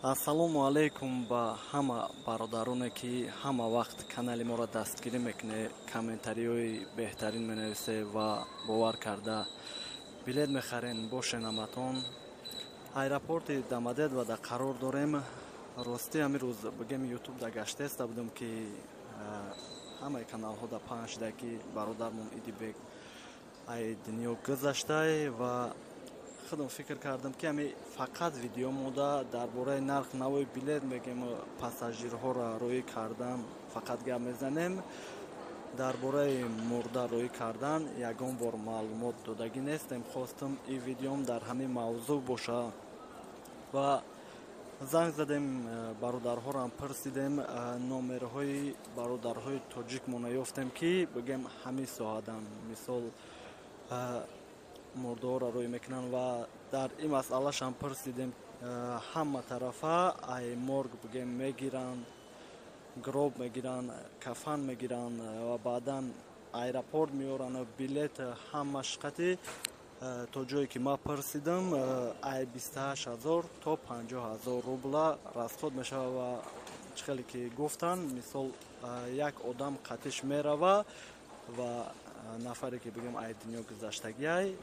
Ассалому алайкум ба ҳама бародароне, ки ҳама вақт канали моро дастгирӣ мекунед, комментариҳои беҳтарин менависед ва бовар карда билет мехарен. Бошен ҳаматон. Аэропорти Домодедово қарор дорем. Ростӣ, ҳамин рӯз бигем, Ютуб да гаштеста будем, ки ҳамаи каналҳо да паҳн шуда, ки бародармон Идибек ай дунё гузаштай. Ва худам фикр кардам, ки ҳами фақат видео мода дар бораи нарх навои билет мегем, пассажирҳоро роӣ кардан фақат гап мезанем, дар бораи мурда роӣ кардан ягон бор маълумот додагӣ нестем. Хостам, ин видеом дар ҳамин мавзӯъ боша. Ва занг задем, бародарҳоро пурсидем, номерҳои бародарҳои тоҷикмона ёфтем, ки бигем, ҳамин соҳадан, мисол, мурдаҳоро рӯй мекунанд. Ва дар ин масъалашам пурсидем, ҳама тарафа ай морг, бигем, мегиранд, гроб мегиранд, кафан мегиранд ва баъдан аэропорт меоранд, билет ҳамаш қати. То ҷое ки ман пурсидам, ай 28 000 то 50 000 рубла расход мешавад. Ва чӣ хеле ки гуфтанд, мисол, як одам қатиш мерава ва нафаре ки, бигем, ай дунё гузаштагиай,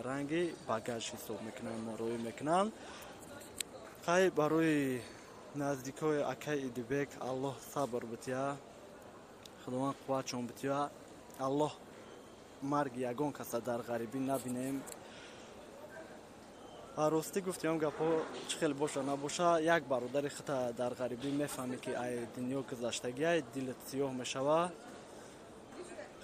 ранги багаж ҳисоб мекунанд, роӣ мекунанд. Хай, барои наздикҳои акаи Идибек Аллоҳ сабр бития, Худованд қувватшон бития. Аллоҳ марги ягон каса дар ғарибӣ набинем. Ва ростӣ, гуфтиам, гапҳо чӣ хел боша набоша, як бародари хута дар ғарибӣ мефаҳмӣ, ки ай дунё гузаштагиай, дилат сиёҳ мешава.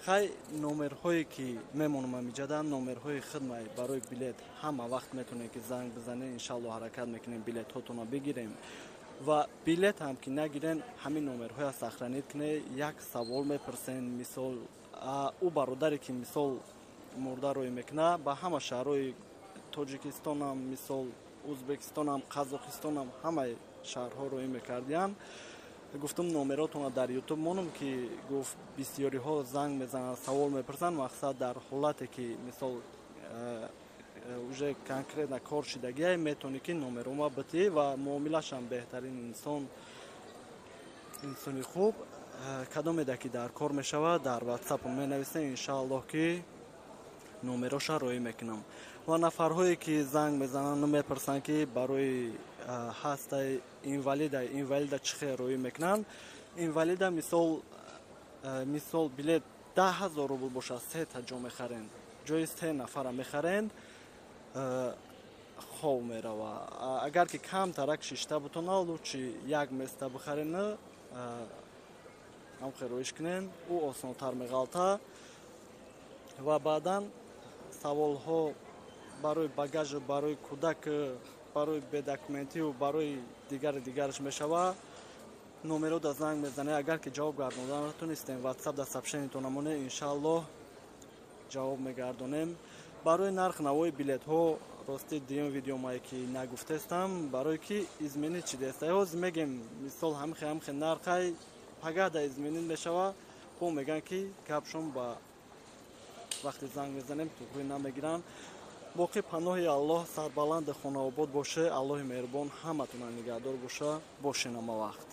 Хай, номерҳое ки мемонам амиҷада, номерҳои хидмай барои билет, ҳама вақт метавонед, ки занг бизанед. Иншалло, ҳаракат мекунем, билетҳотонро бигирем. Ва билет ҳам ки нагирен, ҳамин номерҳоя сохранить кунед, як савол мепурсен. Мисол, ӯ бародаре ки, мисол, мурда рӯй мекунад, ба ҳама шаҳрҳои Тоҷикистонам, мисол, Ӯзбекистонам, Қазоқистонам, ҳамаи шаҳрҳо рӯй мекардиям. Гуфтам, номеротонро дар Ютуб монам, ки гуфт, бисёриҳо занг мезананд, савол мепурсанд. Мақсад, дар ҳолате ки, мисол, уже конкретно кор шидагиай, метавонӣ, ки номерома битӣ. Ва муомилашам беҳтарин, инсон, инсони хуб. Кадомеда ки дар кор мешавад, дар Ватсап менависем, иншааллоҳ, ки номероша роӣ мекунам. Ва нафарҳое ки занг мезананд, мепурсанд, ки барои ҳастай инвалида, инвалида чӣ хел роӣ мекунанд? Инвалида, мисол, билет 10 000 рубл бошад, сета ҷо мехарend, ҷои се нафара мехарend, хов мерава. Агар ки камтарак шишта бутона, лучше як места бихарен, ҳамхел роиш кунен, ӯ осонтар меғалта. Ва баъдан саволҳо барои багажу барои кӯдак, барои бедокументию барои дигари дигараш мешава. Номеро да занг мезане, агар ки ҷавоб гардонда натонистем, Ватсап да сообщениятон намоне, иншааллоҳ, ҷавоб мегардонем. Барои нарх навои билетҳо, рости, дуюм видеомае ки нагуфтестам, барое ки изменить шидеста. Ҳозир мегем, мисол, ҳамихе ҳамихе нархай, пагah да изменить мешава, бо мегӯянд, ки гапшон ба вақте занг мезанем, туғрӣ намегиранд. Боқӣ паноҳи Аллоҳ, сарбаланди хонаобод боше, Аллоҳи меҳрубон ҳаматона нигаҳдор боша. Бошен ҳама вақт.